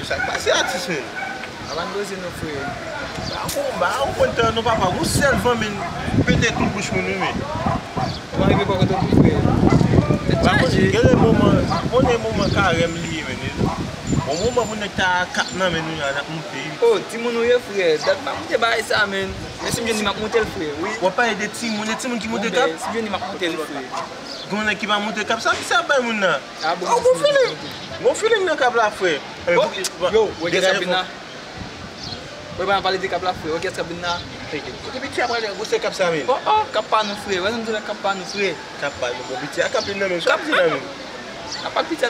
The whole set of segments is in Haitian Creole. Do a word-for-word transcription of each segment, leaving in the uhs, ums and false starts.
Sa k pase atis menm? Avan n poze nou frè. Ba ou, ba ou konn tan nou papa, gon sèl van menm pete tout bouch moun wi menm. Ou pa rive bò kote w tou frè. Tèt chaje. Gen de moman, konnen moman karèm li ye menm. Bon moman pou nèg ta kap nan men nou la, n ap moute wi. Oh, timoun ou ye frè, dat m ap moute bagay sa menm. Men si m jwenn li m ap moute l frè, wi. W ap pale de timoun, e timoun ki moute kap? Si m jwenn li m ap moute l frè. Gon nèg ki pa moute kap, sa misye ap bay moun nan? Ah, bon, gon feeling. Gon feeling nan kap la frè. Yo, wè kiyès k ap vin la. Wè pa pale de kap la frè, wè kiyès k ap vin la. Kote piti a pral gwo se kap sa menm? Oh, oh, kap pa nou frè, wè nou di la kap pa nou frè. Kap pa nou, bon piti a kap li nan men, sa piti nan men. Kap pa piti a,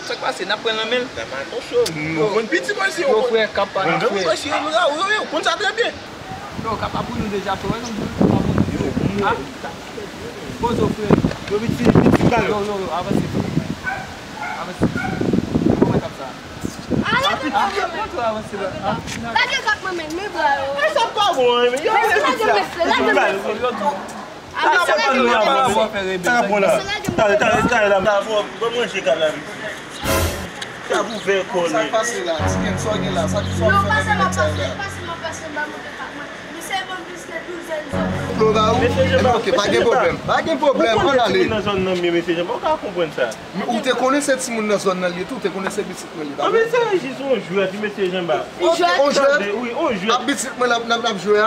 sa k pase, n ap pran nan men l. Nan men atansyon, nou konn piti mwen si yo konn. Yo frè, kap pa nou frè. Mwen si yo la, wi, wi, ou konn sa trè byen. Yo, kap pa pou nou deja frè, wè nou di kap pa pou nou. Yo, ah. Poze w frè. Yo, piti, piti bal. Yo, yo, yo, avanse frè. Avanse. Kòman kap sa? Lage kòt mwen menm, men bra yo. E sa pa bon, men yo lage mesye, lage mesye. Lage mesye, lage mesye. Lage kòt mwen menm. Sa bon la. Talè, talè, talè la. Sa bon, bon manje kap la. Sa pou vè kò li. Sa k pase la? Ti gen sa w gen la. Sa ki sa w fè nan pase la? Pase, m ap pase, m ap monte kap mwen. Misye ban m plis ke douzèn zòt. Klo ba ou? Mesye Jean Bart, ok, pa gen pwoblèm. Pa gen pwoblèm, ann ale. Ou konnen timoun nan zòn nan m ye, mesye Jean Bart, ou ka konprann sa. Men ou te konnen se timoun nan zòn nan li ye tou, ou te konnen se pitit mwen li, pa vre? Anben, se jis yon jwèt, wi, mesye Jean Bart. Yon jwèt? Tande, wi, yon jwèt. Ap pitit mwen n ap, n ap, n ap jwe a?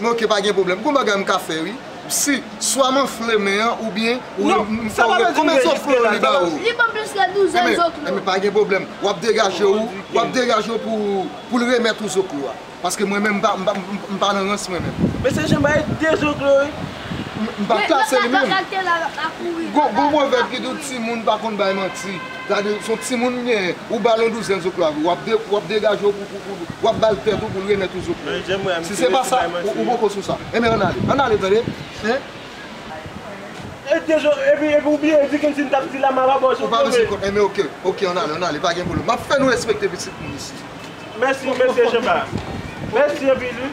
Men ok, pa gen pwoblèm. Gon bagay m ka fè, wi. Si, swa m anfle men an, oubyen, ou m fè w konbyen zoklo li ba ou? Li ban m plis ke douzèn zoklo. Enben, pa gen pwoblèm. W ap degaje w, w ap degaje w pou, pou l remèt ou zoklo a. Paske mwen menm, m pa, m pa, m pa nan rans mwen menm. Mesye Jean Bart, de zoklo, wi. M, m pa klase li menm. Gon, gon pwovèb ki di w timoun pa konn bay manti. Gade, se yon timoun m genyen, ou ba l yon douzèn zoklo avè w, w ap de, w ap degaje w pou, pou, pou, w ap ba l tèt ou pou l remèt ou zoklo. Si se pa sa, ou, ou poko sou sa. Enben, ann ale, ann ale, tande. Hein? E de zoklo, epi, epi ou byen di ke si m t ap di la, m ap ba w zoklo. Ou pa bezwen kont, enben, ok, ok, ann ale, ann ale, pa gen pwoblèm. M ap fè nou respekte pitit moun isi. Mèsi, mesye Jean Bart. Mèsi anpil, wi.